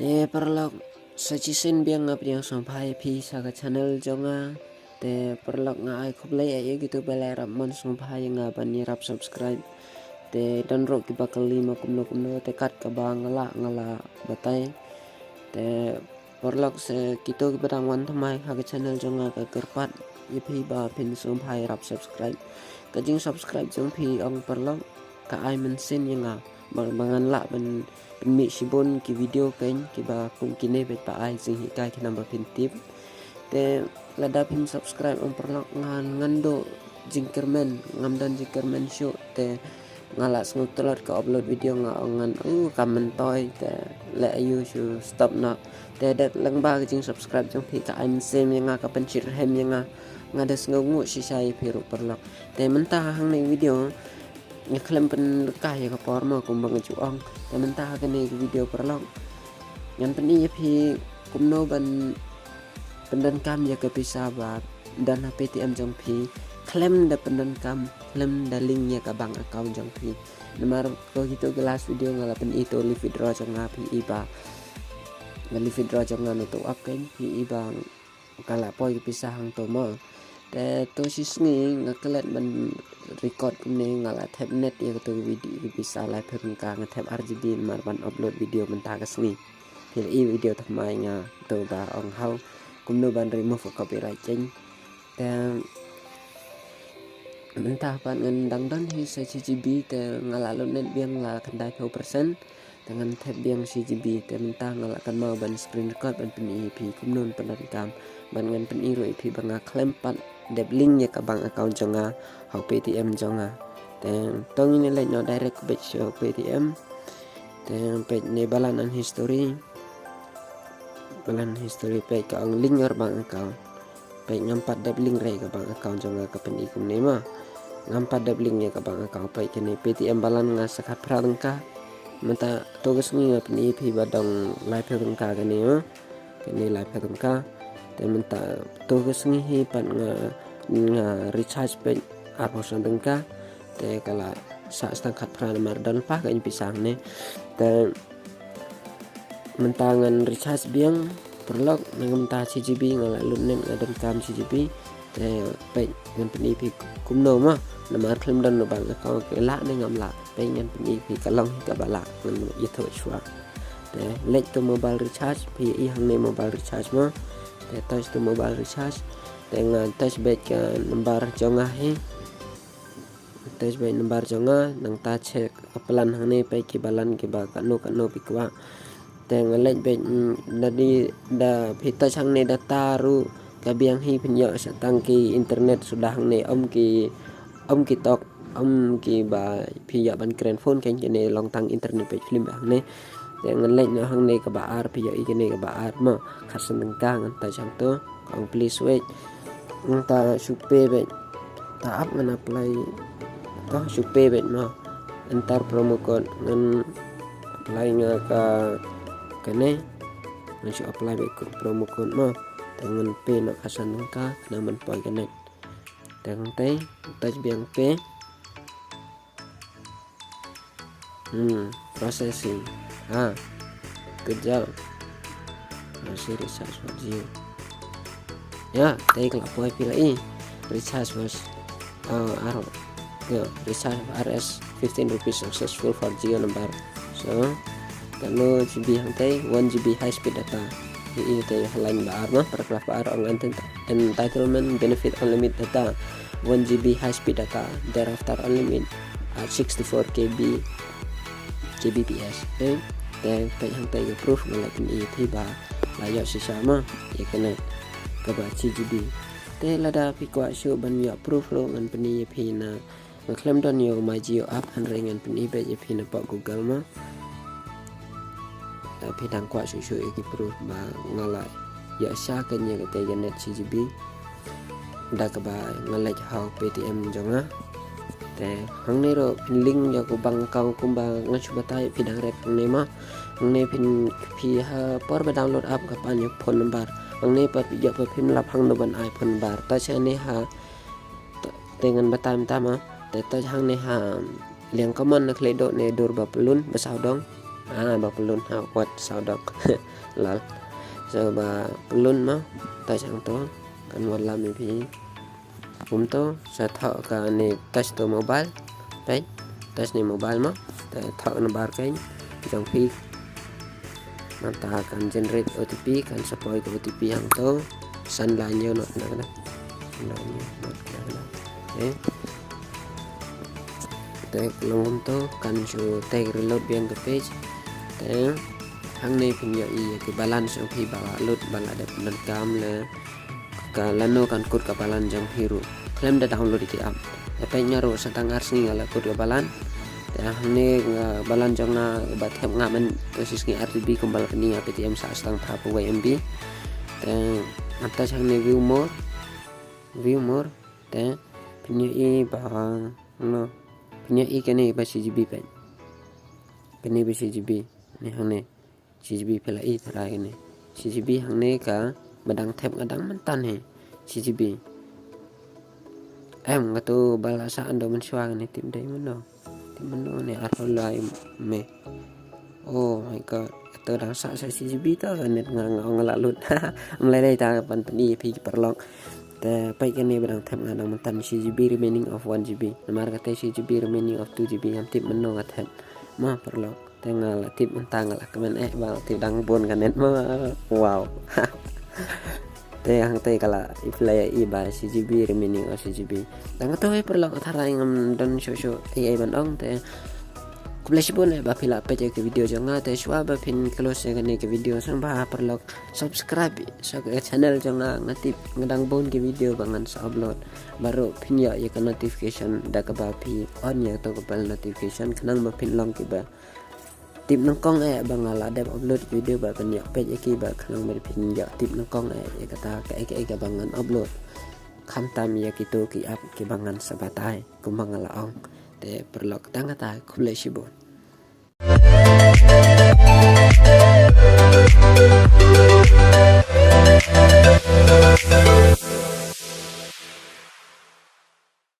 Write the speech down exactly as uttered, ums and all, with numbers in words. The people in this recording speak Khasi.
Te paralok, sa shisien biang nga pdiang sngewbha ïa phi sha ka channel jong nga. Te paralok, nga ai khublei ïa kito ba la ïarap mon sngewbha ïa nga ban ïarap subscribe. Te don ruh kiba kylli ma kumno kumno, te kat kaba nga lah nga la batai. Te paralok, sa kito kiba dang wan thymmai ha ka channel jong nga, ka kyrpad ïa phi ba phin sngewbha ïarap subscribe. Ka jing subscribe jong phi, ong paralok, ka ai mynsiem ïa nga ba, ba ngan lah ban pynmih shibun ki video kein kiba kum kine bad ba ai jinghikai ki nang ba phin tip. Te lada phim subscribe, ong paralok, ngan, ngan duh jingkyrmen, ngam don jingkyrmen shuh. Te nga la sngewtlot ka upload video, nga ong ngan, uh, kam myntoi, te leh aïu shu stop noh. Te da lyngba ka jing subscribe jong phi, ka ai mynsiem ïa nga, ka pynshitrhem ïa nga. Nga da sngewnguh shisha ïa phi ruh paralok. Te mynta hangne video nga khlem pynrkah ïa ka por mo, kumba nga ju ong. Te mynta ha kane ka video paralok, ngan pyni ïa phi kumno ban pyndonkam ïa ka pisa ba don ha Paytm jong phi, khlem da pyndonkam, khlem da link ïa ka bank account jong phi. Namar ko kito ki last video nga la pyni to link withdraw jong nga, phi i ba, nga link withdraw jong nga na to app kein, phi i ba ka la poi ka pisa hangto mo. Te to shi sngi nga klet ban record kumne, nga la thep net ïa kato video, ka pisa laiphew tyngka, nga thep ar GB namar ban upload video mynta ka sngi. Phi la i video thymmai nga to ba ong how kumno ban remove ka copyright kein. Te mynta pat ngan dang don hi sa shi GB, te nga la lut net biang la khyndaiphew percent. Te ngan thep biang shi GB, te mynta nga la kynmaw ban screen record ban pyni ïa phi kumno ban pyndonkam. Bad ngan pyni ruh ïa phi ba nga khlem pat dep link ïa ka bank account jong nga ha u Paytm jong nga. Te to ngin leit noh direct beit sha u Paytm. Te peit ne balance and history. Balance history, peit ka ong link your bank account. Peit ngam pat dep link re ka bank account jong nga, ka pyni kumne mo. Ngam pat dep link ïa ka bank account, peit kane Paytm balance nga sa khatphra tyngka. Mynta to ka sngi nga pyni ïa phi ba dang laiphew tyngka kane mo. Kane laiphew tyngka. Te mynta to ka sngi hi pat nga, nga recharge peit arphew san tyngka. Te ka la sah tang khatphra namar don pa ka ïing pisa hangne. Te mynta ngan recharge biang paralok, nang mynta shi GB, nga la lut net nga donkam shi GB. Te peit ngan pyni ïa phi kumno mo, namar khlem don u bank account, ka lah ne ngam lah. Peit ngan pyni ïa phi ka long hi kaba lah, ngan ïathuh shuwa. Te leit to mobile recharge, phi i hangne mobile recharge mo. Te touch to mobile recharge. Te nga touch beit ka number jong nga hi. Touch beit number jong nga, nangta check ka plan hangne, peit ki balance kiba katno katno phi kwah. Te nga leit beit, mm, da dei da phi touch hangne data ruh ka biang hi, phin ïoh sa tang ki internet suda hangne, ym ki, ym ki tok, ym kiba phi ïoh ban kren phone, kein kine long tang internet peit film hangne. Te ngan leit noh hangne kaba ar, phi ïoh i kane kaba ar mo, khatsan tyngka, ngan touch hangto. Ka ong please wait. Ngan ta shu pay beit. Ta ap ngan apply. To shu pay beit mo. Enter promo code, ngan apply nga ka kane. Ngan shu apply beit ka promo code mo. Te ngan pay noh khatsan tyngka, khnang ban poi kane. Te ngan tei, touch biang pay. Hmm, processing. Ha. Kejal. Masih recharge for Jio. Ya, tei ka la poi, phi la i. Recharge was, uh, aro. Yo, recharge R S fifteen rupees successful for Jio number. So, katno GB hangtei, one GB high speed data. Phi i tei ha line ba ar mo, paragraph ba ar, ong ent-, entitlement benefit unlimited data, one GB high speed data, thereafter unlimited at sixty-four K B, K B P S. Eh, te peit hangtei ka proof, nga la pyni ïa phi ba la ïoh shisha mo ïa kane kaba shi GB. Te lada phi kwah shuh ban ïoh proof ruh, ngan pyni ïa phi na, nga khlem don ïa u My Jio app, hynrei ngan pyni beit ïa phi na poh Google mo. Eh, phi dang kwah shuh shuh ïa ki proof ba nga la ïoh shisha kein ïa katei ka net shi GB da kaba nga leit ha u Paytm jong nga. Te hangne ruh phin link ïa ka bank account kumba nga shu batai, phi dang ret hangne mo. Hangne phin, phi ha por ba download app ka pan ïa phone number. Hangne pat phi ïoh, pat phim lap hangno ban ai phone number. Touch hangne ha, te ngan batai mynta mo. Te touch hangne ha liang common, na khlei doh ne dur ba pyllun ba sawdong. Ah, ba pyllun ha wat sawdok. Lal. So ba pyllun mo, touch hangto, kan wan lam ïa phi. Kumto, sa thoh kane touch to mobile. Peit, touch ne mobile mo. Te thoh number kane jong phi. Mynta kan generate O T P, kan sa poi ka O T P hangto. San la ñiew not na ka na. San la ñiew not na ka na. Okay. Te long kumto, kan shu te reload biang ka page. Te hangne phin ïohi ïa ki balance jong phi ba la lut, ba la dep pyndonkam leh, ka lano kan kut ka balance jong phi ruh khlem da download ïa ki app. Te peit nga ruh sa tang ar sngi nga la kut ka balance. Te hangne nga balance jong nga ba thep nga mynta shi sngi ar G B kumba la pyni ha Paytm, sa tang phra phew wei M B. Te hangta hangne view more, view more. Te phin ïohi ba, no, phin ïohi kane ba shi G B peit. Kane ba shi G B. Ne hangne. Shi G B phi la i tharai kane. Shi G B hangne ka ba dang thep nga dang mynta hi. Shi G B. Em, nga tu ba la sa ando mynshuwa kane, tip dei mano. Tip mano ne, arphew lai me. Oh my God. Ka tu dang sa sa shi G B ta ka net nga, nga ong nga la lut. Em, lai lai ta pan pyni phi paralok. Te peit kane ba dang thep nga dang mynta shi G B remaining of one G B. Namar kata shi G B remaining of two G B, ngam tip mano nga thep. Mo paralok. Te nga la tip mynta, nga la kmen eh ba la tip dang bun ka net mo. Wow. Te hangta ka la i phi la ïohi ba shi G B remaining of shi G B. Dang to eh paralok, tharai ngam don shuh shuh ei ei ban ong. Te khublei shibun eh ba phi la peit ïa ka video jong nga. Te shuwa ba phin close ïa kane ka video, sngewbha paralok subscribe sha ka channel jong nga, nga tip nga dang bun ki video ba ngan sa upload. Baroh phin ïoh ïa ka notification da kaba phi on ïa kato ka bell notification khnang ba phin long kiba tip nyngkong eh ba nga la dep upload video, ba phin ïoh peit ïa ki, ba khnang ba phin ïoh tip nyngkong eh ïa kata kaei kaei kaba ngan upload. Khamtam ïa kito ki app kiba ngan sa batai kumba nga la ong. Te paralok, tang kata, khublei shibun.